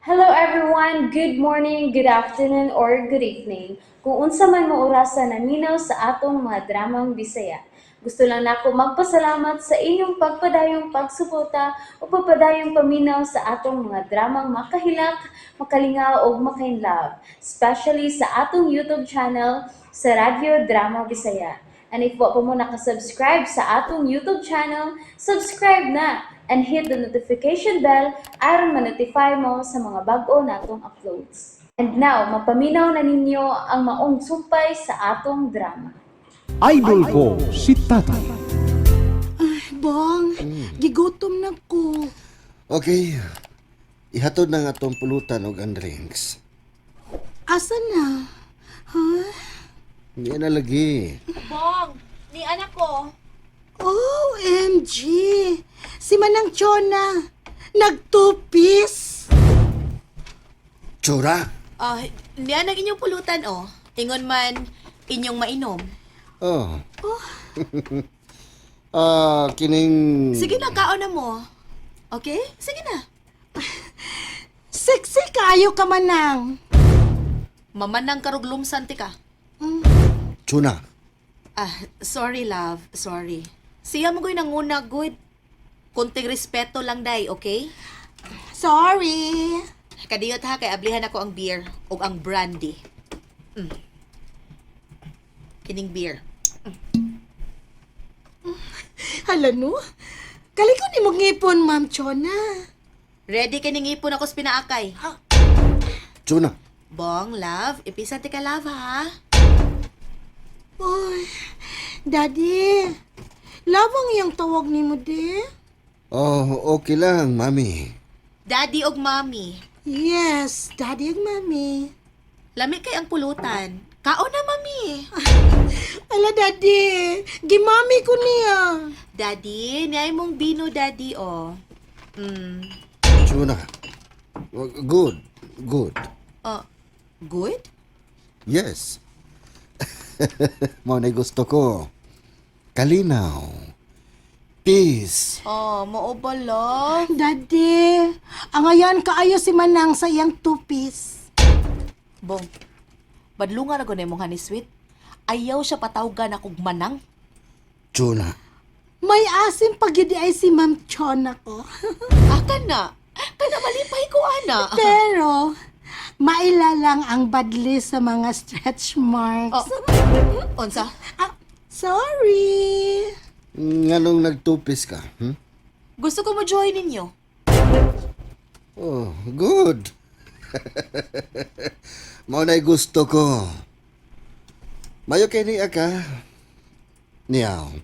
Hello everyone! Good morning, good afternoon, or good evening. Kung unsa man mo orasa naminaw sa atong mga dramang Bisaya. Gusto lang nako magpasalamat sa inyong pagpadayong pagsuporta o pagpadayong paminaw sa atong mga dramang makahilak, makalingaw ug makainlove, especially sa atong YouTube channel sa Radyo Drama Bisaya. And if wa pa mo nakasubscribe sa atong YouTube channel, subscribe na and hit the notification bell aron ma-notify mo sa mga bag-o natong uploads. And now, mapaminaw na ninyo ang maong sumpay sa atong drama. Idol ko si Tatay. Bong, gigutom na ko. Okay. Ihatod na nga atong pulutan og ang drinks. Asa na? Ha? Hindi na lagi. Bong, ni anak ko. OMG! Si Manang Chona, nagtupis! Tsura! Ah, niya ang inyong pulutan, oh. Ingon man, inyong mainom. Oh. Ah, kining. Sige na, kaon na mo. Okay? Sige na. Sexy kaayo ka, Manang. Mamanang karuglumsan ti ka. Tsuna. Ah, sorry, love. Sorry. Siya mo go'y nanguna, good. Kunting respeto lang, day, okay? Sorry. Kadiyot ha, kay ablihan ako ang beer o ang brandy. Kining beer. Hala no? Kaliko ni mong ngipon, Ma'am Chona. Ready kining ipon ako sa pinaakay. Tsuna. Bong, love, ipisan ti ka, love, ha? Uy, Daddy, labang iyang tawag ni mo, di? Oh, okay lang, mami. Daddy og mommy. Yes, Daddy ug Mami. Lami kay ang pulutan. Kaon na, mami. Ala, Daddy, gimami ko niya. Daddy, niay mong bino, daddy, oh. Tsuna. Good. Good. Oh, good? Yes. Mao na gusto ko. Kalinaw. Peace. Oh, mao ba, love? Daddy, angayan kaayo si Manang sa iyang two-piece. Bong, badlungan na gunay mong honey sweet. Ayaw siya patawgan akong manang. Tsuna. May asim pagyudi ay si Ma'am Chona ko. Aka na. Kana malipay ko, ana. Pero, maila lang ang badli sa mga stretch marks. Oh. Unsa? Ah, sorry. Nganong nagtupis ka? Gusto ko mo join ninyo. Oh, good. Mao na'y gusto ko. Mayo kay niya ka. Niyaw.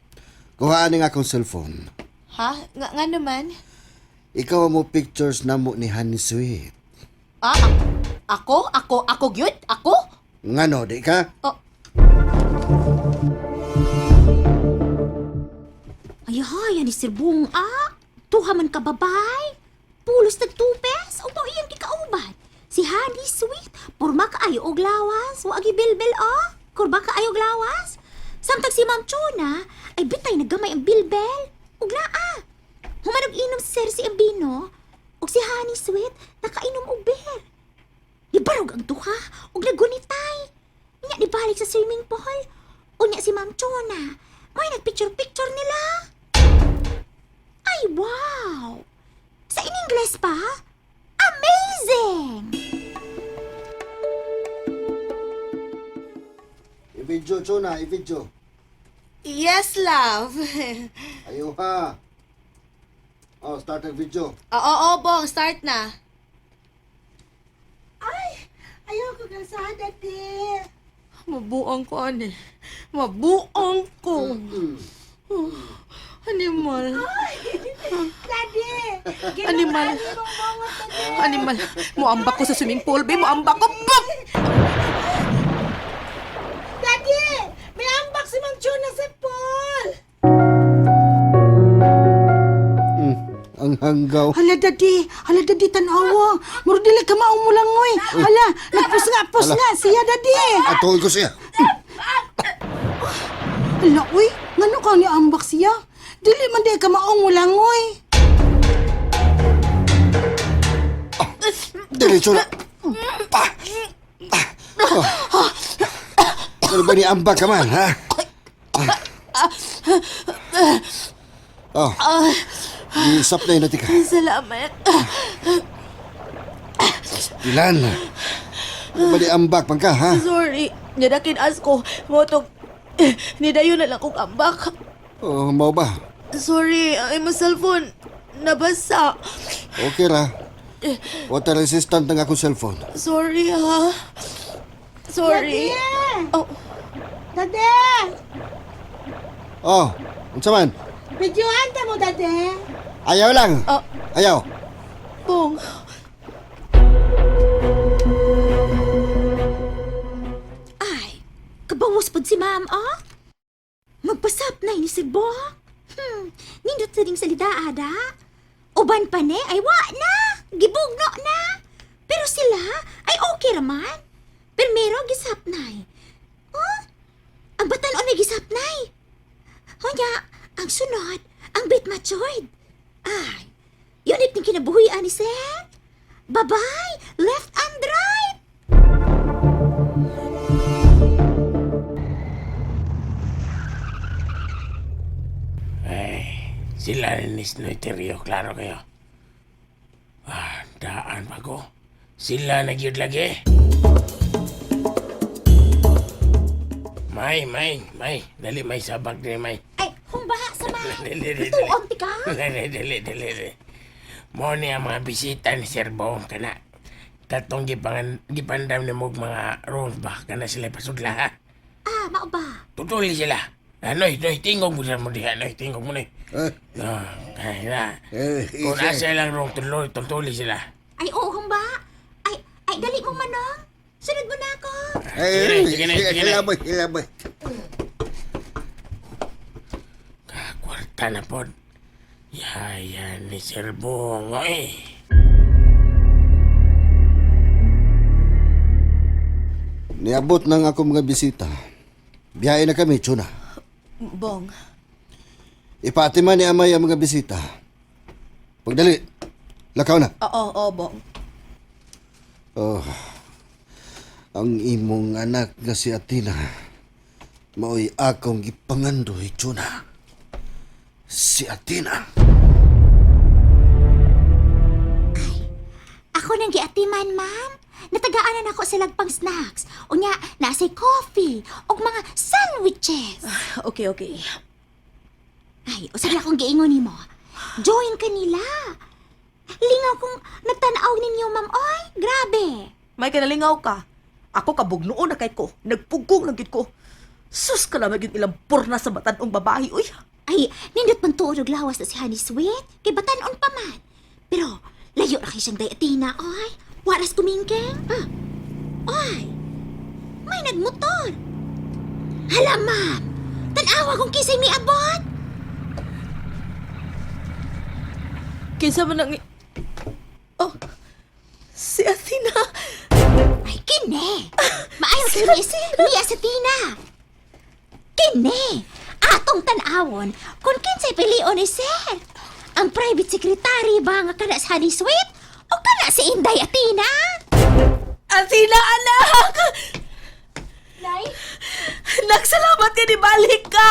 Kuhaan ni nga akong cellphone. Ha? Nga, nga naman? Ikaw ang mo pictures na mo ni Honey Sweet. Ah, ako? Ako? Ako gyud? Ako? Ngano, di ka? Oh, Ay, hay, ani Sir Bong, ah. Tuha man ka babay. Pulos nagtupes, o mao iyang gikauban. Si Honey Sweet, porma kaayo og lawas, wa agi bilbil oh. Kurba kaayo og lawas. Samtang si Ma'am Chona, ay bitay nagamay ang bilbel. Ug naa. Human og inom si Sir si Ambino, ug si Honey Sweet nakainom og beer. Gibarog ang duha ug nagunitay. Nya nibalik sa swimming pool. Unya si Ma'am Chona, may nagpicture-picture nila. Ay, wow! Sa in-Ingles pa? Amazing! I-video, Chona, i-video. Yes, love. Ayaw ha. Oh, start ang video. Oo, oo, Bong. Start na. Ayaw ko kalsahan, Daddy. Mabuang ko, ani. Mabuang ko. Oh, animal. Daddy, Animal. Animal. Muambak ko sa swimming pool, be. Muambak ko. Pop! Daddy, may ambak si Ma'am Chona sa pool. Ang hanggaw. Hala, Daddy. Hala, Daddy, tanawa. Muro dili ka maumulangoy. Hala, nagpusnga-pusnga siya, Daddy. Atuol ko siya. Hala, uy, ngano ka ni ambak siya? Dili man di ka maungulangoy. Diretso na. Pa! Ah. Oh. Ano ba ni ambak ka man, ha? Oh. Di-supply na tika. Salamat. Ilan? Ano ba ni ambak man ka, ha? Sorry. Nyadakin as ko. Motog, nidayon na lang kong ambak. Oh, mau ba? Sorry, ang imong cellphone. Nabasa. Okay ra. Water resistant ang akong cellphone. Sorry ha. Sorry. Daddy! Oh, Daddy! Oh, unsa man? Videohan ta mo, Daddy! Ayaw lang. Oh. Ayaw. Bong. Ay, kabawas pod si ma'am, ah. Magpasap na ini si Bong. Nindot sa ding salita, ada. Uban pa ne, ay wa na. Gibugno na. Pero sila, ay okay raman. Primero, gisap na. Oh, ang batan-on ay gisap na. Honya, ang sunod, ang bit matured. Ay, yun ning kinabuhian ni sir. Bye-bye, left and right. Ay, sila ni Snoiterio, klaro kayo. Ah, daan pa ko. Sila na gyud lagi. May, may, may. Dali, may sabag ni may. Ay, humba sa mga. Dali, dali, dali. Tuon ti ka. Dali, dali, dali, dali. Mo ni ang mga bisita ni Sir Bong kana. Tatong gipangan, gipandam ni mog mga rooms ba kana sila pasudla ha. Ah, mao ba? Tutuli sila. Anoy, noy, tingog mo mo diha, noy, tingog mo ni. Eh, Ah, ay na. eh, Kung isa. asa lang rong tuloy, tutuli sila. Ay, oo, humba. Ay, ay, dali mo manong. Sunod mo na ako. Eh, Sige na, sige na. Salamat, salamat. Kakwarta na pod. Yaya ni Sir Bongo eh. Niabot ng akong mga bisita. Biyahe na kami, Chuna. Bong. Ipatima ni Amay ang mga bisita. Pagdali, lakaw na. Oo, oo, Bong. Oh, ang imong anak nga si Athena, mao'y akong gipangandoy, Chuna. Si Athena. Ako nang giatiman, ma'am. Natagaanan ako sa lagpang snacks. Unya, nasa coffee ug mga sandwiches. Okay, okay. Ay, usab lang akong giingon nimo. Join kanila. Lingaw kung nagtanaw ninyo, ma'am. Oy, grabe. May kanalingaw ka. Ako kabugnoon na kay ko. Nagpugong lang gid ko. Sus ka lang maging ilang purna sa batanong babae, uy. Ay, nindot man tuod og lawas na si Honey Sweet. Kay batan-on pa man. Pero, layo ra kay siyang dayatina, oy. Waras kumingking. Ah. Oy, may nagmotor. Hala, ma'am. Tanawa kung kisay miabot. Kinsa man ang... Oh, si Athena. Ay, kine. Maayo si Miss. Mia sa Tina. Kine. Atong tan-awon kung kinsay pilion ni sir. Ang private secretary ba nga kana sa Honey Sweet o kana si Inday Athena? Athena, anak! Nay? Anak, salamat ka, balik ka!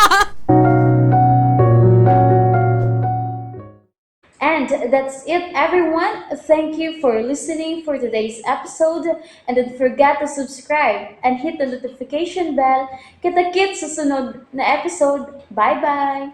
And that's it, everyone. Thank you for listening for today's episode. And don't forget to subscribe and hit the notification bell. Kita-kits sa sunod na episode. Bye-bye!